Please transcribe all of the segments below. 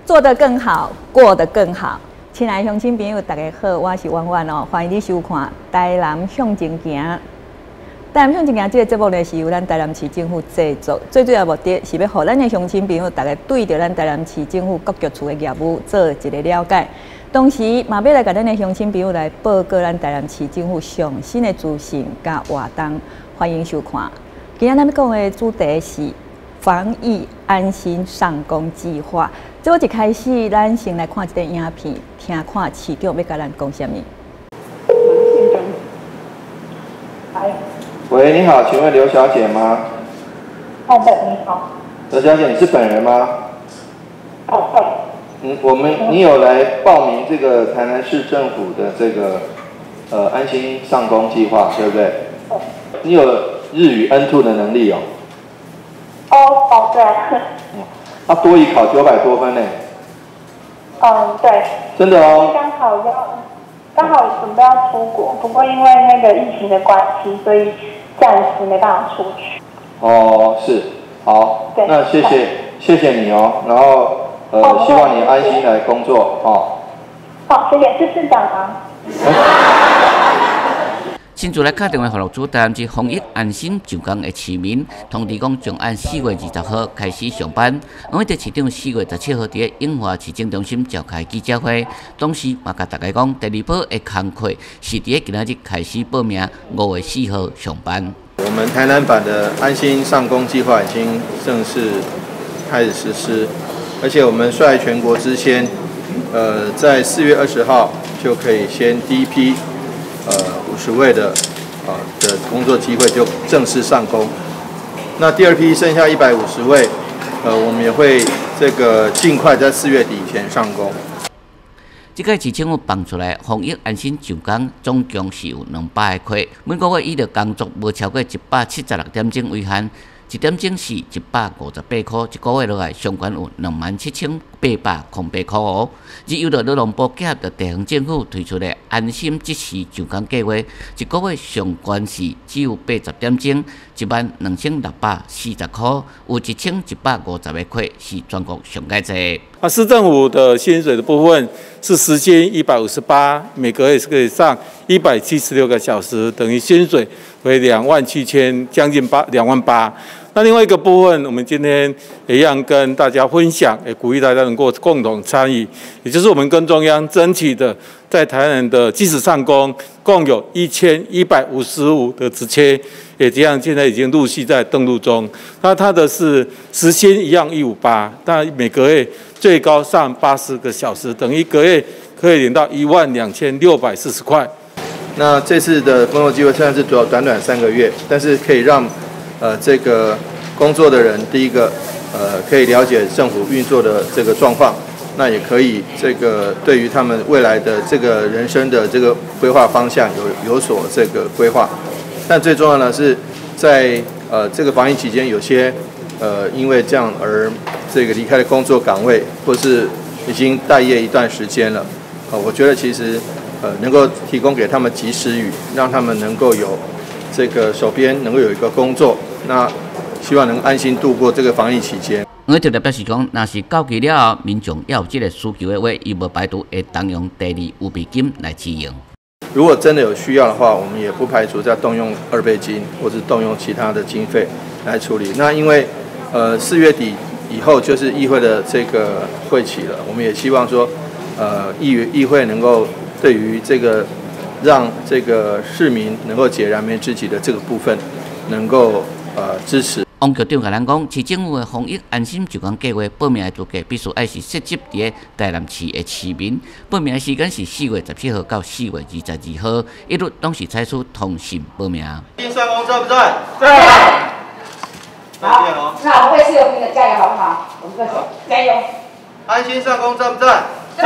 做得更好，過得更好。親愛的鄉親朋友，大家好，我是婉婉哦，歡迎你收看《台南向前行》。台南向前行這个節目呢，是由咱台南市政府製作，最主要目的是欲予咱的鄉親朋友，逐家對著咱台南市政府各局處的業務做一个了解。同時，嘛欲來共咱的鄉親朋友來報告咱台南市政府上新的資訊佮活動，歡迎收看。今仔咱欲講的主題是防疫安心上工計劃。這一開始，咱先來看一个影片，聽看市長欲共咱講啥物。喂，你好，請問劉小姐嗎？哦，對，你好。劉小姐，你是本人嗎？哦，對。嗯，我們你有來報名這個台南市政府的這個安心上工計劃，對不對？對。你有日語 N2 的能力哦。哦哦，對。嗯，啊，多益考900多分呢。嗯，對。真的哦。剛好準備要出國，不過因為那個疫情的關係，所以暫時沒辦法出去。哦，是，好，那謝謝謝謝你哦，然後希望你安心來工作哦。好，謝謝，是市長嗎？親自來敲電話予錄取台南市防疫安心上工的市民，通知講將按4月20號開始上班。黃偉哲市長4月17號佇永華市政中心召開記者會，當時嘛共大家講，第二波的工課是佇今仔日開始報名，5月4號上班。我們台南版的安心上工計劃已經正式開始實施，而且我們率全國之先，在4月20號就可以先第一批，50位的工作機會就正式上工。那第二批剩下150位，我們也會這個盡快在4月底以前上工。這屆市政府放出來防疫安心上工，總共是有200個缺，每個月以著工作無超過176點鐘為限，一點鐘是158塊，一個月落來上懸有27,808塊哦。而由著勞動部結合著地方政府推出的安心職時上工計劃，一個月上懸是只有80點鐘，12,640塊，有1150個缺，是全國上蓋濟。啊，市政府的薪水的部分是時薪158，每個月是可以上176個小時，等於薪水為27,000，將近2萬8。那另外一個部分，我們今天也一樣跟大家分享，也鼓勵大家能夠共同參與，也就是我們跟中央爭取的，在台南的即時上工，共有1155的職缺，也這樣現在已經陸續在登錄中。那它的是時薪一樣158，但每個月最高上80個小時，等於一個月可以領到12,640塊。那這次的工作機會雖然是主要短短3個月，但是可以讓這個工作的人，第一個，可以了解政府運作的這個狀況，那也可以這個對於他們未來的這個人生的這個規劃方向有所這個規劃。但最重要的是，在這個防疫期間，有些因為這樣而這個離開了工作崗位，或是已經待業一段時間了，我覺得其實能夠提供給他們及時雨，讓他們能夠有這個手邊能夠有一個工作，那希望能安心度過這個防疫期間。黃偉哲表示講，若是到期了後，民眾猶有這个需求的話，伊無排除會動用第二預備金來支援。如果真的有需要的話，我們也不排除再動用二備金，或是動用其他的經費來處理。那因為4月底以後就是議會的這個會期了，我們也希望說，議會能夠對於這個讓這個市民能夠解燃眉之急的這個部分，能夠支持。王局長共咱講，市政府的防疫安心上工計劃報名的資格必須愛是設籍佇台南市的市民。報名的時間是4月17號到4月22號，一律攏是採取通訊報名。安心上工在不在？在。好，那我們會是有名的加油，好不好？我們各加油。安心上工在不在？在。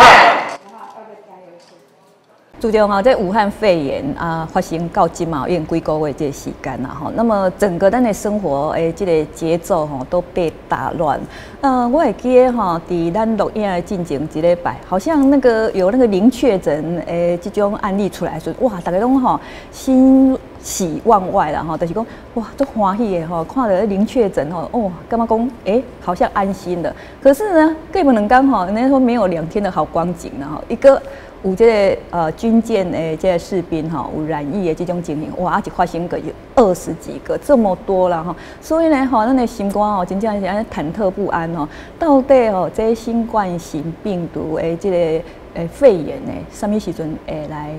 自從吼，這武漢肺炎啊發生到這馬已經幾個月這個時間啦吼，那麼整個咱的生活的這個節奏吼都被打亂。我會記得吼，佇咱錄影的進前一禮拜，好像那個有那個零確診的這種案例出來時，哇，大家攏吼心喜望外啦吼，就是講哇，足歡喜的吼，看著零確診吼，哦，感覺講欸，好像安心了。可是呢，過無兩工吼，人家說沒有兩天的好光景啦吼，一個有這个軍艦的這个士兵吼有染疫的這種情形，哇，一發生個有20幾個，這麼多啦吼，所以呢吼，咱的心肝吼，真正是按呢忐忑不安吼。到底吼，這新冠型病毒的這个肺炎呢，啥物時陣會來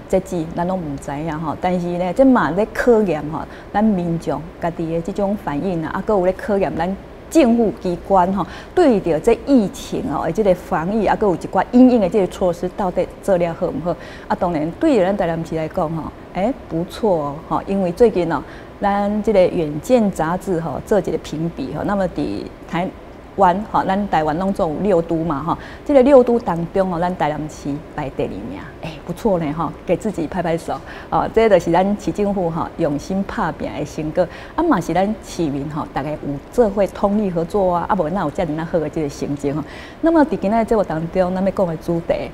截止，咱攏毋知影吼。但是呢，這嘛咧考驗吼，咱民眾家己的這種反應啊，啊，閣有咧考驗咱政府機關吼，對著這疫情哦，這个防疫啊，閣有一寡因應的這个措施，到底做了好毋好？啊，當然對咱台南市來講吼，欸，不錯哦，吼，因為最近哦，咱這个遠見雜誌吼做一個評比吼，那麼佇台灣吼，咱台灣攏總有六都嘛吼，這个六都當中哦，咱台南市排第二名，欸，不錯呢吼，給自己拍拍手哦。這就是咱市政府吼用心拍拚的成果，啊嘛是咱市民吼，大家有做伙通力合作啊，啊無哪有遮爾仔好的這个成績吼。那麼佇今仔節目當中，咱欲講的主題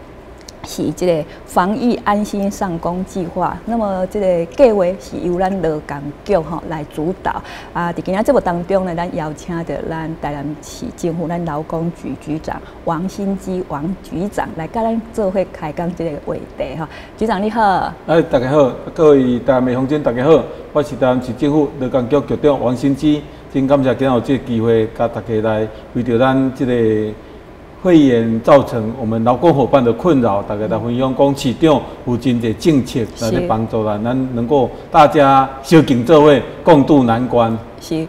是這个防疫安心上工計劃。那麼這个計劃是由咱勞工局吼來主導。啊，佇今仔節目當中呢，咱邀請著咱台南市政府咱勞工局局長王新基王局長來佮咱做伙開講這个話題吼。局長你好。哎，大家好，各位台南的鄉親大家好，我是台南市政府勞工局局長王新基，真感謝今仔有這个機會，佮大家來為著咱這个肺炎造成我們勞工夥伴的困擾，大家來分享講市長有真濟政策來咧幫助咱，咱能夠大家相共做伙共度難關。是，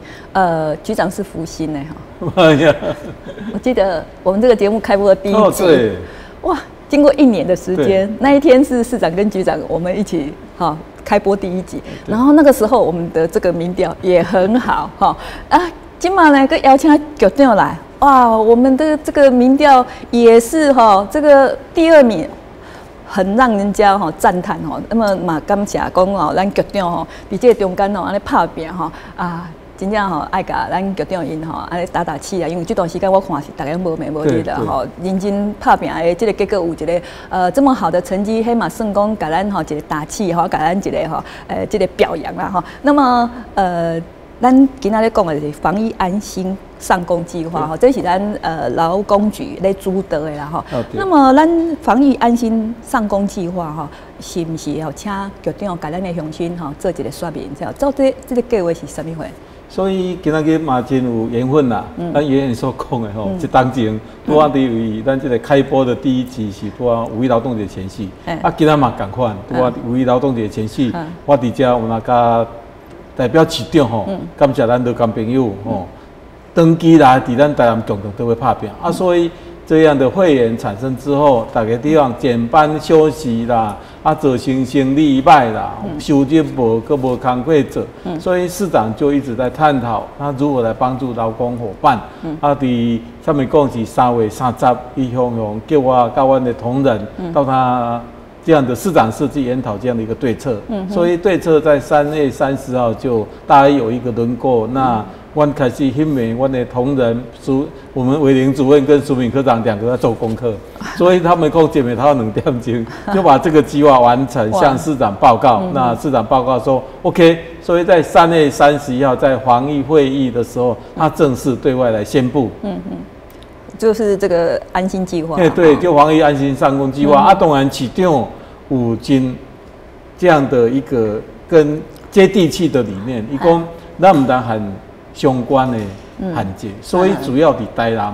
局長是福星的哈。哎呀，我記得我們這個節目開播的第一集，哇，經過一年的時間，那一天是市長跟局長我們一起哈開播第一集，然後那個時候我們的這個民調也很好哈啊，今嘛呢閣邀請局長來。哇，我們的這個民調也是哈，這個第二名，很讓人家哈讚嘆吼。那麼嘛感謝講哦，咱局長吼，佇這個中間吼，按呢拍拚吼啊，真正吼愛共咱局長𪜶吼按呢打打氣啊。因為這段時間我看是大家無眠無日的吼，認真拍拚的這個結果有一個這麼好的成績，彼嘛算講共咱吼一個打氣吼，共咱一個吼這個表揚啦吼。那麼咱今仔日講的是防疫安心上工計劃吼，這是咱勞工局咧主導的啦吼。那麼咱防疫安心上工計劃吼，是毋是吼請局長共咱的鄉親吼做一個說明？這這這个計劃是啥物貨？所以今仔日嘛真有緣分啦。咱圓圓所講的吼，這當前拄仔佇位咱這个開播的第一集是拄仔五一勞動節前夕，啊今仔嘛仝款，拄仔五一勞動節前夕，我佇遮有若佮代表市長吼，感謝咱勞工朋友吼，長期來佇咱台南共同做伙拍拚啊，所以這樣的肺炎產生之後，大家地方減班休息啦，啊，造成生理歹啦，收入無，閣無工課做，所以市長就一直在探討，他如何來幫助勞工夥伴。啊，佇上面講是3月30，伊雄雄叫我佮阮的同仁到他這樣的市長室去研討這樣的一個對策，所以對策在3月30號就大約有一個輪廓。那阮開始彼暝，阮的同仁蘇，我們偉玲主任跟蘇敏科長兩個在做功課，所以他們講前面頭2點鐘就把這個計劃完成，向市長報告。那市長報告說 OK，所以在3月31號在防疫會議的時候，他正式對外來宣布。就是這個安心計劃。對對，就防疫安心上工計劃。啊，當然市長有真這樣的一個跟接地氣的理念，伊講咱毋通很相關的限制，所以主要佇台南，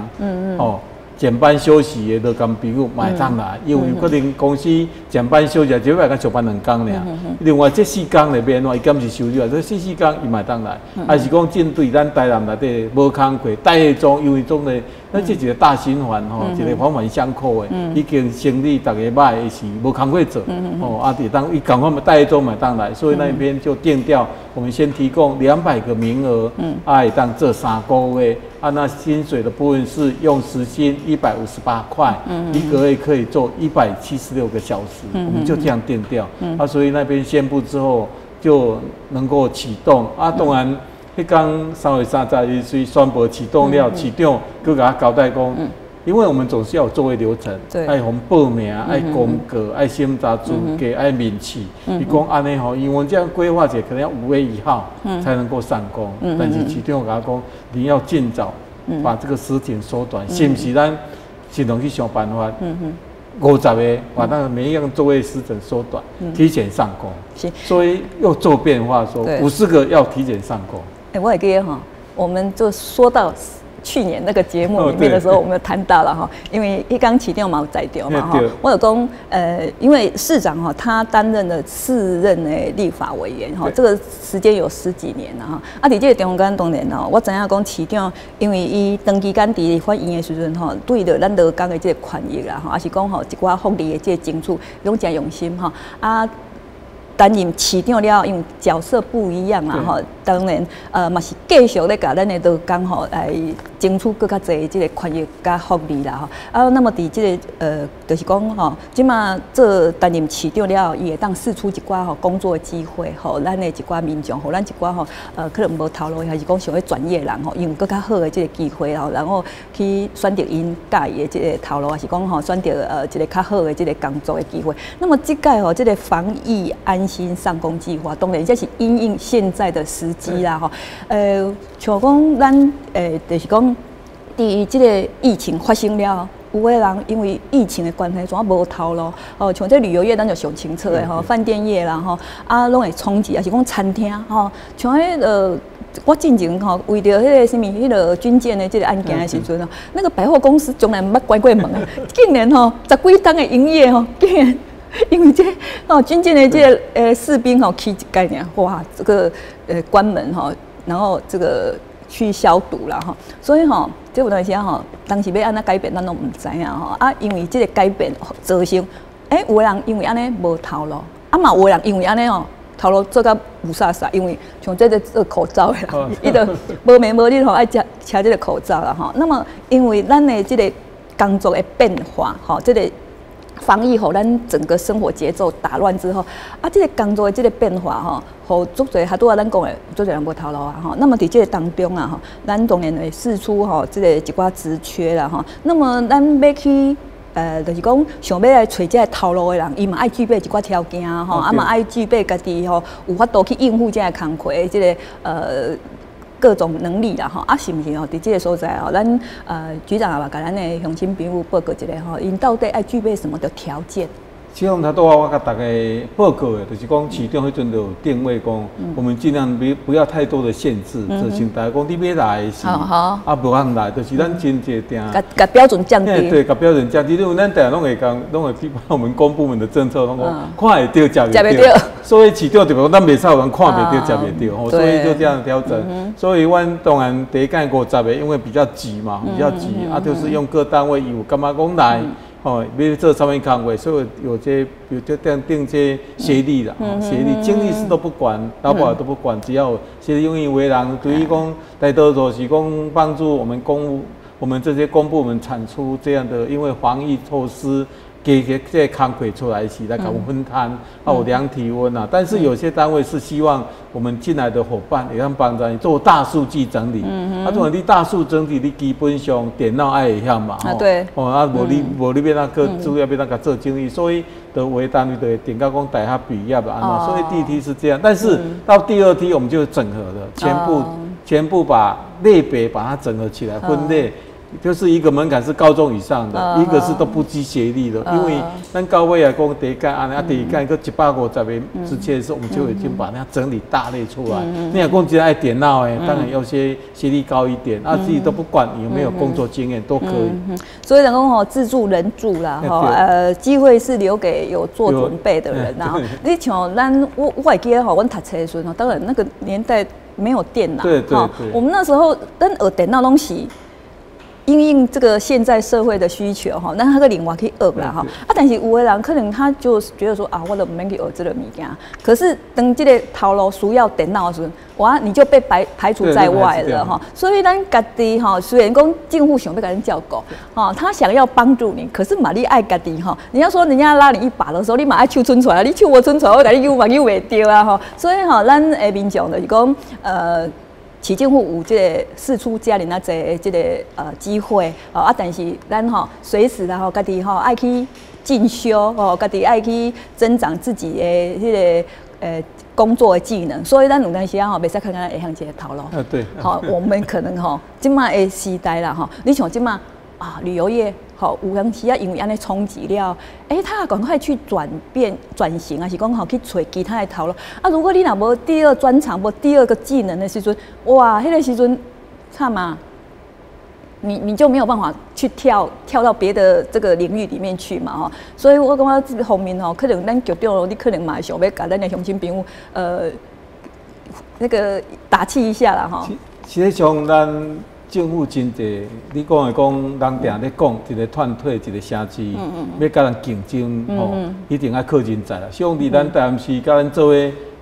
哦，減班休息的勞工朋友嘛會當來，因為有可能公司減班休息，一禮拜才上班兩工爾。另外這四工內面，伊敢是收入啊？這四工伊嘛會當來，還是講針對咱台南內底無工課、帶妝，因為總的，咱這一個大循環吼，一個環環相扣的，已經生理逐个歹的是無工課做，哦，啊，會當伊仝款嘛帶妝嘛會當來，所以那邊就定調，我們先提供200個名額，啊，會當做3個月，啊，那薪水的部分是用時薪158塊，一個月可以做176個小時，我們就這樣定調，啊，所以那邊宣布之後就能夠啟動，啊，當然，彼工3月30日雖宣布啟動了，市長閣共我交代講，因为我们总是要有作业流程，愛予報名，愛公告，愛審查資格，愛面試。伊講按呢吼，因為我們這樣規劃者可能要5月1號才能夠上工，但是市長共我講，你要盡早把這個時間縮短，是毋是？咱盡量去想辦法。50個，把那個每一樣作業時程縮短，提前上工。所以又做變化，說50個要提前上工。欸，我會記得哈，我們就說到去年那個節目裡面的時候，我們有談到了哈，因為彼工市長嘛有在場嘛哈，我有講，因為市長哈，他擔任了四任的立法委員哈，這個時間有十幾年了哈。啊，佇這個中間當然吼，我知影講市長，因為伊長期間佇立法院的時陣吼，對著咱勞工的這個權益啦吼，抑是講吼一寡福利的這個爭取，攏誠用心吼。啊，擔任市長了，因為角色不一樣啦吼，當然嘛是繼續咧共咱的勞工吼來爭取閣較濟這個權益佮福利啦吼。啊，那麼佇這個就是講吼，這馬做擔任市長了後，伊會當釋出一寡吼工作機會，予咱的一寡民眾，予咱一寡吼可能無頭路，還是講想欲轉業人吼，有閣較好的這個機會吼，然後去選擇𪜶佮意的這個頭路，還是講吼選擇一個較好的這個工作的機會。那麼這屆吼這個防疫安心上工計劃，當然這是因應現在的時機啦吼。像講咱就是講，佇這個疫情發生了，有的人因為疫情的關係，怎啊無頭路哦？像這旅遊業，咱就上清楚的吼，飯店業啦吼，啊，攏會衝擊，抑是講餐廳吼，像彼個我進前吼，為著彼個啥物，彼個軍艦的這個案件的時陣哦，那個百貨公司從來毋捌關過門啊，竟然吼十幾冬的營業吼，竟然因為這哦軍艦的這個士兵吼去一擺爾，哇，這個關門吼，然後這個去消毒啦吼，所以吼，這有當時吼，當時欲按怎改變，咱攏毋知影吼啊，因為這個改變造成，欸，有的人因為按呢無頭路，啊嘛有的人因為按呢吼，頭路做甲霧煞煞，因為像這個做口罩的人，伊就無暝無日吼愛車車這個口罩啦吼。那麼因為咱的這個工作的變化吼，這個防疫予咱整個生活節奏打亂之後，啊，這個工作的這個變化吼，予足濟，較拄仔咱講的，足濟人無頭路啊吼。那麼佇這個當中啊吼，咱當然會釋出吼這個一寡職缺啦吼。那麼咱欲去就是講想欲來揣這個頭路的人，伊嘛愛具備一寡條件吼，啊嘛愛具備家己吼有法度去應付這個工課的這個各種能力啦吼，啊是毋是吼？佇這個所在吼，咱局長也嘛共咱的鄉親朋友報告一下吼，𪜶到底愛具備什麼的條件？其實頭拄仔我共大家報告的，就是講市長彼陣就有定位講，我們盡量不要太多的限制，就是大家講你欲來是，啊無通來，就是咱真濟定，共標準降低，對，共標準降低，因為咱定攏會講，攏會批判我們公部門的政策，攏講看會著，食袂著，所以市長就講咱袂使予人看袂著，食袂著，吼，所以就這樣調整。所以阮當然第一屆50個，因為比較急嘛，比較急，啊，就是用各單位有感覺講來。哦，欲做啥物工課，所以有這比如就定定這學歷啦，學歷、經歷是都不管，勞保都不管，只要學歷，因為為人對於講大多數是講幫助我們公務，我們這些公部門產出這樣的，因為防疫措施。給這個工課出來是來共分擔，啊有量體溫啊，但是有些單位是希望我們進來的夥伴會當幫助你做大數據整理。啊，這種你大數整理，你基本上電腦愛會曉嘛。啊，對。哦，啊，無你欲按怎閣主要欲按怎共做整理，所以就有的單位就會定到講大學畢業啊，所以第一梯是這樣，但是到第二梯我們就整合了，全部把類別把它整合起來分類。就是一個門檻是高中以上的，一個是都不計學歷的，因為咱到尾來講第一屆按呢，啊第二屆閣150個之前是，我們就已經把它整理大類出來。你若講真愛電腦的，當然要些學歷高一點，啊自己都不管有沒有工作經驗都可以。所以人講吼，自助人助啦，吼，機會是留給有做準備的人。然後你像咱，我會記得吼，阮讀冊的時陣，當然那個年代沒有電腦，我們那時候咱學電腦攏是因應這個現在社會的需求哈，那他閣另外去學啦哈。啊，但是有的人可能他就覺得說啊，我都毋免去學這個物件。可是當這個頭路需要電腦的時陣，哇，你就被排除在外了哈。所以咱家己哈，雖然講政府想欲共恁照顧，哈，他想要幫助你，可是嘛你愛家己哈。你要說人家拉你一把的時候，你嘛愛手伸出來，你手無伸出來，我共你搝嘛搝袂著啊哈。所以哈，咱的民眾就是講，市政府有這个釋出遮爾仔濟的這个機會，哦啊，但是咱吼隨時啦吼，家己吼愛去進修吼，家己愛去增長自己的彼个工作的技能，所以咱有當時啊吼，袂使看看會曉一个頭路。啊對。好，我們可能吼，這馬的時代啦吼，你像這馬啊旅遊業，吼有當時啊因為按呢衝擊了，欸，他趕快去轉變轉型啊，是講吼去揣其他的頭路。啊，如果你若無第二專長，無第二個技能的時陣，哇，彼個時陣慘啊！你就沒有辦法去跳到別的這個領域裡面去嘛吼，所以我感覺這方面吼，可能咱局長你可能嘛想欲共咱的鄉親朋友那個打氣一下啦吼。實際上，咱政府真濟，你講的講，人定咧講一个團體，一个城市，欲佮人競爭吼，一定愛靠人才啦。像佇咱台南市，佮咱做伙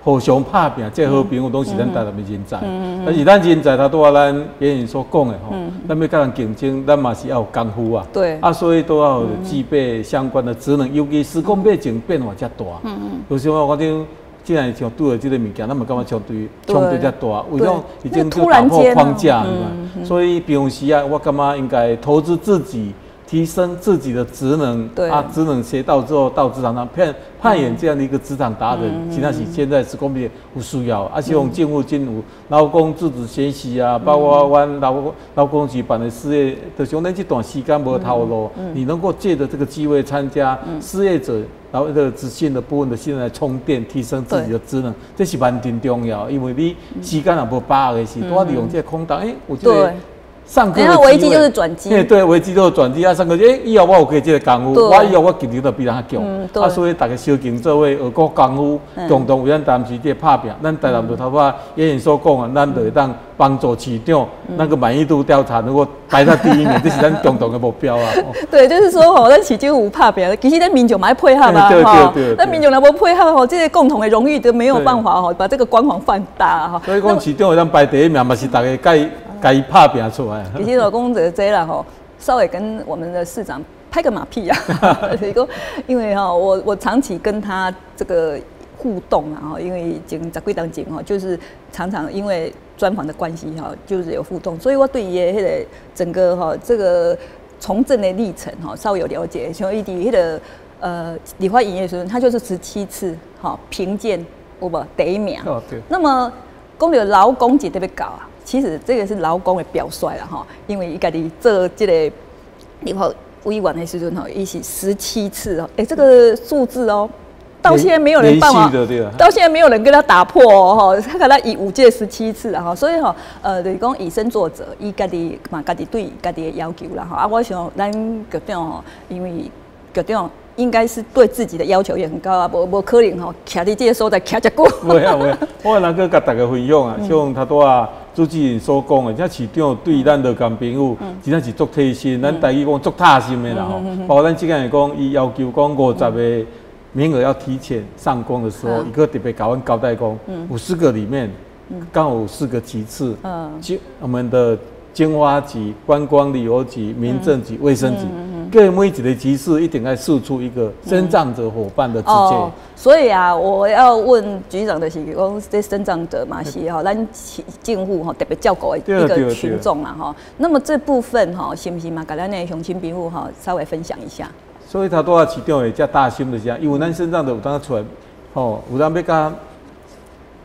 互相拍拚，這好朋友攏是咱台南的人才。但是咱人才，頭拄仔咱演員所講的吼，咱欲佮人競爭，咱嘛是要有功夫啊。啊，所以都要具備相關的職能，尤其時空背景變化遮大。有時候我頂，既然像拄著這个物件，咱嘛感覺相對遮大，為種已經就打破框架了嘛。所以平常時啊，我感覺應該投資自己，提升自己的職能。啊，職能學到之後，到職場上扮演這樣的一個職場達人，其實是現在是講有需要。啊，像政府政府勞工自主學習啊，包括阮勞工局辦的事業，就像咱這段時間無頭路，你能夠借著這個機會參加失業者，然後這個職訓的部分的現在充電，提升自己的職能，這是蠻真重要。因為你時間若無把握的時，拄仔利用這個空檔，欸，有這個上課的危機就是轉機。對，危機就是轉機啊！上課，欸，以後我有可以這个功夫，我以後我技能就比人較強。啊，所以大家相敬做伙學過功夫，共同為咱台南市這拍拚。咱台南就頭拄演員所講啊，咱就會當幫助市長那個滿意度調查能夠排到第一名，這是咱共同的目標啊。對，就是說吼，咱市政府拍拚，其實咱民眾嘛愛配合啊，吼，咱民眾若無配合吼，這個共同的榮譽都沒有辦法吼，把這個光環放大哈。所以講市長會當排第一名，嘛是大家共共伊拍拚出來。其實我講這這啦吼，稍微跟我們的市長拍個馬屁啊，因為哈，我長期跟他這個互動啊，因為前十幾冬前吼，就是常常因為專訪的關係哈，就是有互動，所以我對伊的彼个整個哈這個從政的歷程哈稍微有了解。像伊佇彼个立法院的時陣，他就是17次哈評鑑有無第一名。哦，對。那麼講著勞工節特別高啊，其實這個是勞工的表率啦吼，因為伊家己做這个立法委員的時陣吼，伊是十七次哦，欸，這個數字哦，到現在沒有人辦法，到現在沒有人跟他打破哦，吼，他可能以5屆17次啊，吼，所以吼，就是講以身作則，伊家己嘛，家己對家己的要求啦，吼，啊，我想咱局長吼，因為局長應該是對自己的要求也很高啊，無可能吼，徛佇這个所在徛遮久。袂啊袂啊，我能閣共大家分享啊，像頭拄仔主持人所講的，這市長對咱勞工朋友真正是足貼心，咱台語講足貼心的啦吼。包括咱這個來講，伊要求講50個名額要提前上工的時候，伊閣特別共阮交代講，50個裡面剛好有四個級次，我們的經發局、觀光旅遊局、民政局、衛生局，各每一個級次一定愛釋出一個身障者夥伴的職缺。所以啊，我要問局長的是講，這身障者嘛是吼，咱政府吼特別照顧的一個群眾啦吼。那麼這部分吼，是毋是嘛？共咱的鄉親朋友吼稍微分享一下。所以頭拄仔市長會遮貼心就是這樣，因為咱身障者有當出來，吼，有當欲佮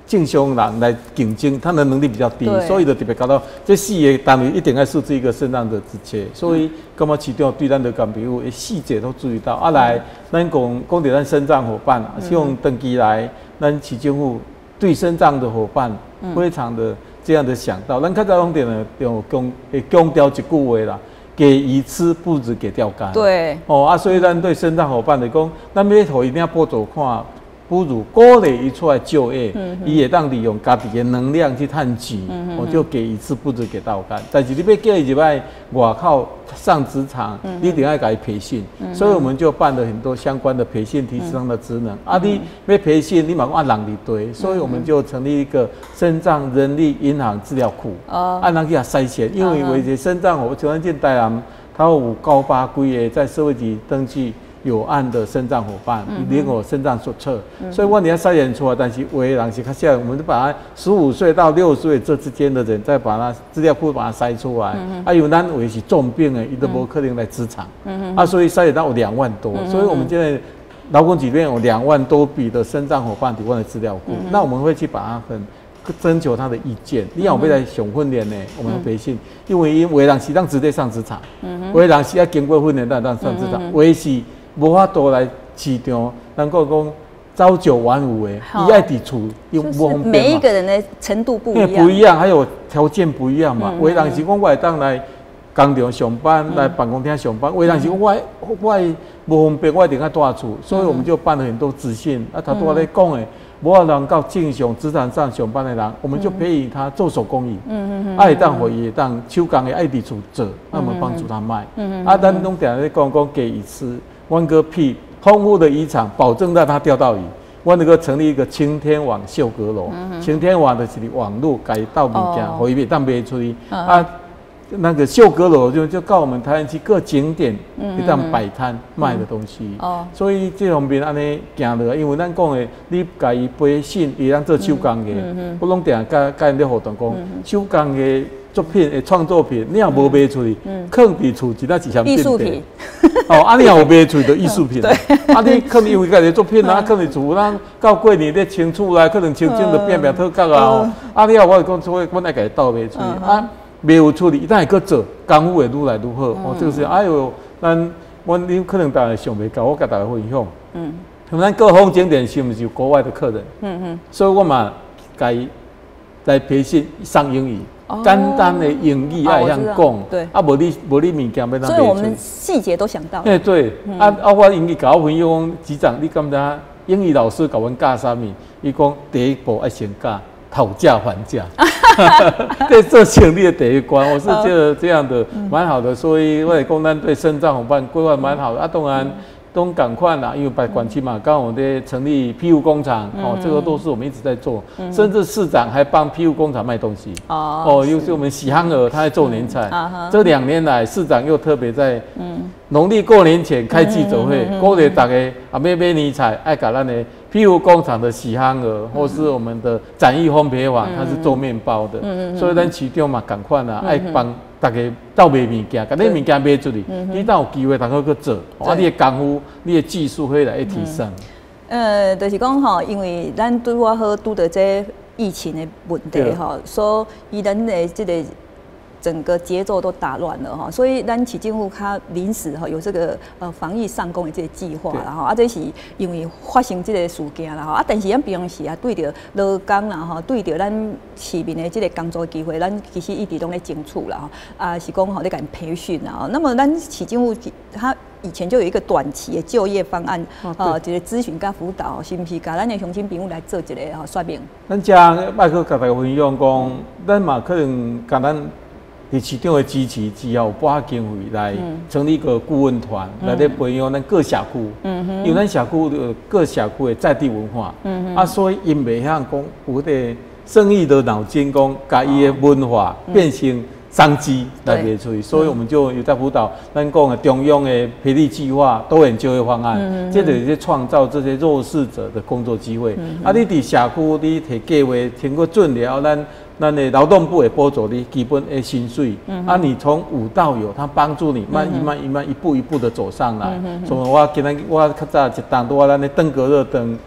正常人來競爭，他的能力比較低，所以就特別講到這四個單位一定愛設置一個身障的職缺，所以感覺市長對咱的朋友的細節都注意到。啊來，咱講講著咱身障夥伴，像長期來，咱市政府對身障的夥伴非常的這樣的想到，咱較早攏定用強會強調一句話啦。給魚吃不如給釣竿。哦啊，所以咱對身障夥伴來講，咱欲予伊領補助款，不如鼓勵伊出來就業，伊會當利用家己的能量去趁錢，我就給魚吃不如給釣竿。但是你欲叫伊入來外口上職場，你一定愛共伊培訓，所以我們就辦了很多相關的培訓，提升他的職能。啊，你欲培訓，你嘛講啊人佇佗，所以我們就成立一個身障人力銀行資料庫，啊，人去共篩選，因為有一個身障，我像咱這台南，他有九百幾个在社會局登記。友岸的身障伙伴，领有身障手册，所以我你要筛选出来，但是有的人是较少，我们就把它15岁到60岁这之间的人，再把它资料库把它筛出来。啊，因为咱有的是重病的，伊都无可能来职场，啊，所以筛选到有两万多，所以我们现在劳工局里面有2万多笔的身障伙伴提供的资料库，那我们会去把它很征求他的意见。你要欲来上训练呢，我们培训，因为有的人是当直接上职场，有的人是要经过训练，才当上职场，有的是无法度来市场，能够讲朝九晚五的，伊爱伫厝，又无方便。每一个人的程度不一样，不一样，还有条件不一样嘛。有的人是讲我会当来工厂上班，来办公厅上班；有的人是讲我无方便，我一定爱蹛厝，所以我们就办了很多职训。啊，头拄仔咧讲的，无法能到正常职场上上班的人，我们就培育他做手工艺。啊，会当予伊会当手工的爱伫厝做，那我们帮助他卖。啊，咱拢定咧讲讲给鱼吃，阮阁辟丰富的渔场，保证让他钓到鱼。阮能够成立一个青天网绣阁楼，青天网就是网路共伊斗物件，予伊会当卖出去。啊，那个绣阁楼就到我们台南区各景点会当摆摊卖的东西。所以这方面按呢行落，因为咱讲的，你共伊培训，伊通做手工的，我拢定共共𪜶咧互动讲，手工的作品的创作品，你若无卖出去，囥伫厝真正是啥艺术品。哦，啊，你若有卖出去就艺术品。啊，你可能因为家己作品啊，囥伫厝，咱到过年咧清厝内，可能清清就变变脱角啊。啊，你若我讲，所以阮爱共伊斗卖出去啊。卖有出去，伊等会阁做，功夫会愈来愈好。哦，这个是哎哟，咱阮你可能大家想袂到，我共大家分享。咱各风景点是毋是有国外的客人？所以我嘛共伊来培训上英语，简单的英语爱晓讲。啊，无你无你物件欲怎所以我们细节都想到。哎，对。啊啊，我英语共我分享讲，局长，你感觉英语老师共阮教啥物？伊讲第一步爱先教讨价还价，对，做生意的第一关，我是觉得这样的蛮好的，所以我讲咱对身障伙伴规划蛮好的啊，当然都赶快啦，因为别县市嘛，刚好我们成立庇护工厂哦，这个都是我们一直在做，甚至市长还帮庇护工厂卖东西哦，哦，尤其我们喜憨儿他在做年菜，这2年来市长又特别在农历过年前开记者会，鼓励大家啊欲买年菜，爱共咱的庇护工厂的喜憨儿，或是我们的展翼烘焙坊，他是做面包的，所以咱市长嘛共款啊，爱帮大家斗卖物件，共你物件卖出去，你当有机会通好去做，啊，你的功夫、你的技术会来提升。就是讲吼，因为咱拄仔好拄著这疫情的问题吼，所以咱的这个整个节奏都打乱了哈，所以咱市政府较临时哈有这个防疫上工的这个计划啦吼，啊这是因为发生这个事件啦吼，啊但是咱平常时啊对著劳工啦吼，对著咱市民的这个工作机会，咱其实一直拢咧争取啦吼，啊是讲吼咧共𪜶培训啦，那么咱市政府它以前就有一个短期的就业方案，一个咨询佮辅导，是毋是共咱的乡亲朋友来做一个吼说明？咱遮爱阁共大家分享讲，咱嘛可能共咱伫市长的支持之后，拨经费来成立一个顾问团，来咧培养咱各社区。因为咱社区有各社区的在地文化，啊，所以𪜶袂晓讲有个生意的脑筋，讲共伊的文化变成商机来卖出去，所以我们就有在辅导咱讲的中央的培力计划、多元就业方案，这就是创造这些弱势者的工作机会。啊，你伫社区你提计划经过准了，咱的劳动部会补助你基本的薪水，啊，你从无到有，他帮助你慢一慢一慢一步一步的走上来。所以我今日我较早一冬拄仔咱的登革热等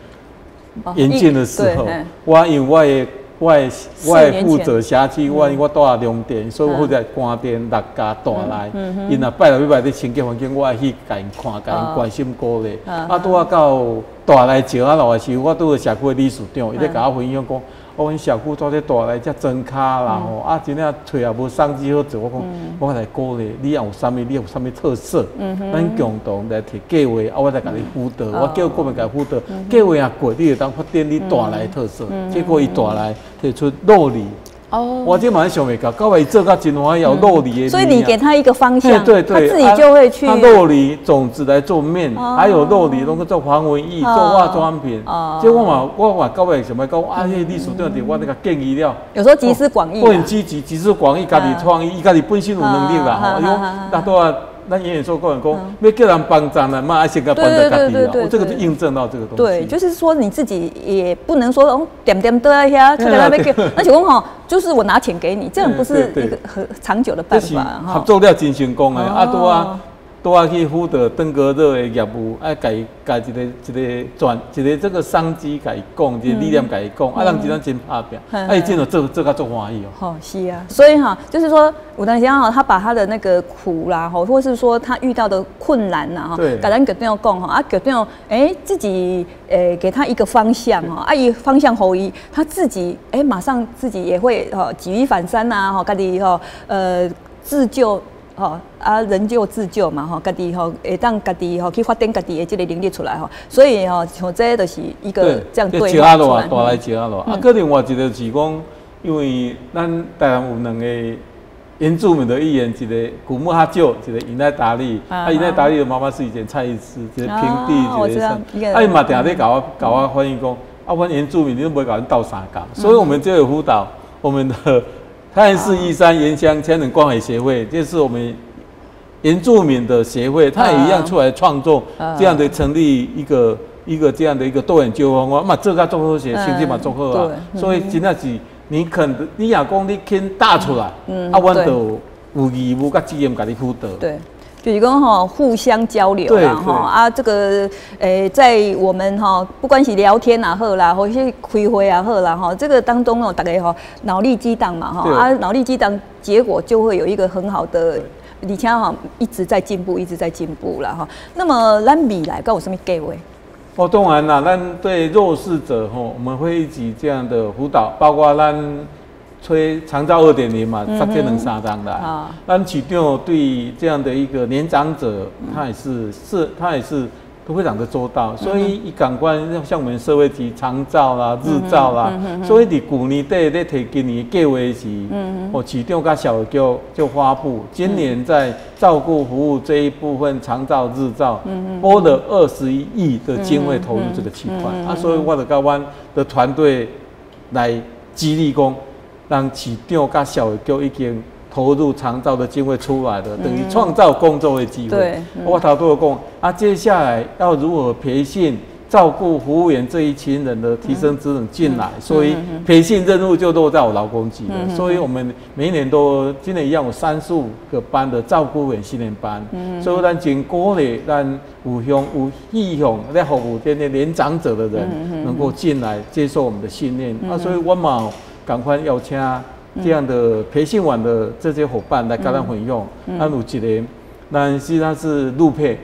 严峻的时候，我因为我的负责辖区，我因为我住龙田，所以我负责关店、六家、大内。𪜶若拜六礼拜咧清洁环境，我爱去共𪜶看，共𪜶关心鼓励。啊，拄仔到大内石仔路的时候，我拄著社区的理事长，伊咧共我分享讲，哦，阮社区住咧大内遮庄跤啦吼，啊，真正揣也无商机好做。我讲，我来鼓励你，有啥物？你有啥物特色？咱共同来提计划，啊，我来共你辅导。我叫顾问共辅导，计划也过，你会当发展你大内特色。结果伊大内提出酪梨。哦，我这嘛想袂到，到尾做甲真欢喜，有酪梨的。所以你给他一个方向，他自己就会去。他酪梨种子来做面，还有酪梨拢去做防蚊液、做化妆品。这我嘛，我嘛到尾想欲讲，啊，彼个理事长伫我那个建议了。有时候集思广益。我很积极，集思广益，家己创意，伊家己本身有能力啦。吼，伊讲那拄仔咱演员说过讲，欲叫人帮助呢，嘛愛先共幫助家己啊。我這個就印證到這個東西。對，就是說你自己也不能說哦，恬恬蹛佇遐，出來欲叫，那就講吼，就是我拿錢給你，這樣不是一個很長久的辦法。合作了真成功的，啊，拄啊。拄仔去輔導登革熱的業務，愛共伊共一个一个轉一个這個商機，共伊講，一個理念共伊講，啊，人真正真拍拚，啊，伊真就做做甲足歡喜哦。哦，是啊，所以哈，就是說有當時哈，他把他的那個苦啦，吼，或是說他遇到的困難呐，哈，共咱局長講吼，啊，局長，欸，自己欸給他一個方向吼，啊，伊方向予伊，他自己欸，馬上自己也會吼舉一反三呐，吼，家己吼自救。吼啊，人救自救嘛，吼，家己吼會當家己吼去發展家己的這個能力出來吼，所以吼像這就是一個這樣對話出來。帶來一下咯，啊，閣另外一個是講，因為咱台灣有兩個原住民的議員，一個古穆哈舊，一個尹奈達利。啊，尹奈達利的媽媽是以前蔡醫師，一個平地，一個啊，伊嘛定咧共我共我反映講，啊，阮原住民你攏無共阮鬥相共，所以我們就有輔導我們的。泰安市義山原鄉千人關懷協會，就是我們原住民的協會，他也一樣出來創作這樣的成立一個一個這樣的一個多元糾紛，我嘛做甲足好勢，成績嘛足好啊。所以真正是你肯，你若講你肯踏出來，啊，阮就有義務佮責任共你輔導。對。就是講吼，互相交流啦吼啊，這個欸，在我們吼，不管是聊天也好啦，或是開會也好啦吼，這個當中哦，大家吼腦力激盪嘛吼啊，腦力激盪，結果就會有一個很好的，而且吼一直在進步，一直在進步啦吼。那麼咱未來閣有啥物計劃？哦，當然啦，咱對弱勢者吼，我們會一起這樣的輔導，包括咱推長照2.0嘛，發這兩三檔啦。咱市長對這樣的一個年長者，他也是都非常的周到，所以伊共款像我們社會局長照啦、日照啦，所以佇舊年底咧提今年計劃時，哦，市長佮社會局就發布，今年在照顧服務這一部分長照、日照，撥了21億的經費投入這個區塊啊，所以我就佮阮的團隊來激勵講，讓市長佮社會局已經投入長照的經費出來了，等於創造工作的機會。我頭拄有講啊，接下來要如何培訓照顧服務員這一群人的提升職能進來，所以培訓任務就落在我勞工局了。所以我們每一年都今年一樣有35個班的照顧員訓練班。所以咱真鼓勵咱有向有意向咧服務這些年長者的人，能夠進來接受我們的訓練。啊，所以我嘛共款邀請這樣的培訓完的這些夥伴來共咱分享。咱有一個，但是他是陸配，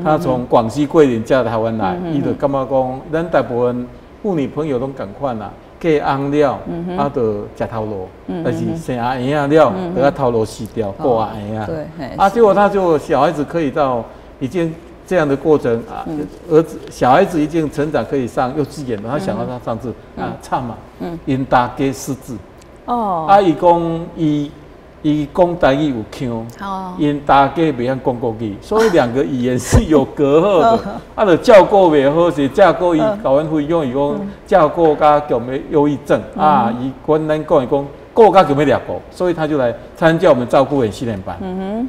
他從廣西桂林嫁到台灣來，伊就感覺講，咱大部分婦女朋友攏共款啦，嫁翁了，啊，就食頭路，但是生阿嬰仔了，就共頭路辭掉，顧阿嬰仔。啊，結果他就小孩子可以到已經這樣的過程啊，兒子小孩子已經成長可以上幼稚園了，他想到他上次啊，慘嘛，𪜶大家失智。哦，啊，伊講伊伊講台語有腔，𪜶大家袂曉講國語，所以兩個語言是有隔閡的。啊，就照顧袂好勢，照顧伊，共阮分享伊講照顧甲強欲憂鬱症啊，伊阮咱講伊講顧甲強欲掠過，所以他就來參加我們照顧員訓練班。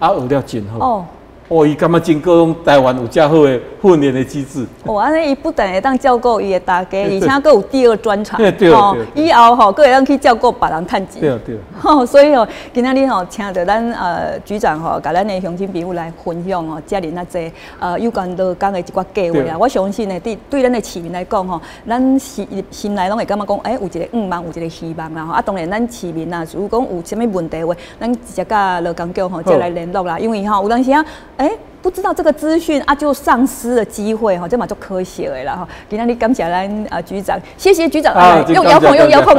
啊，學了真好。哦，伊感覺真閣講台灣有遮好的訓練的機制。哦，按呢伊不但會當照顧伊的大家，而且閣有第二專長。哦，以後吼，閣會當去照顧別人趁錢。對對。吼，所以吼，今仔日吼，請著咱局長吼，共咱的鄉親朋友來分享吼，遮爾仔濟有關勞工的一寡計劃啦。我相信呢，對對咱的市民來講吼，咱心心內攏會感覺講，欸，有一個願望，有一個希望啦吼。啊，當然咱市民啊，如果講有啥物問題的話，咱直接佮勞工局吼，再來聯絡啦。因為吼，有當時啊，欸，不知道這個資訊啊，就喪失了機會吼，這嘛足可惜的啦吼。今仔日感謝咱啊局長，謝謝局長，用遙控，用遙控。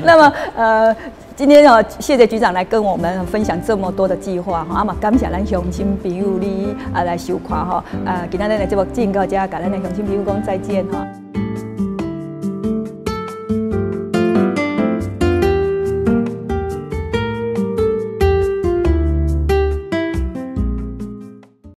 那麼今天哦，謝謝局長來跟我們分享這麼多的計劃吼，啊嘛感謝咱鄉親朋友你啊來收看吼，啊，今仔日的節目進行到這，共咱的鄉親朋友講再見吼。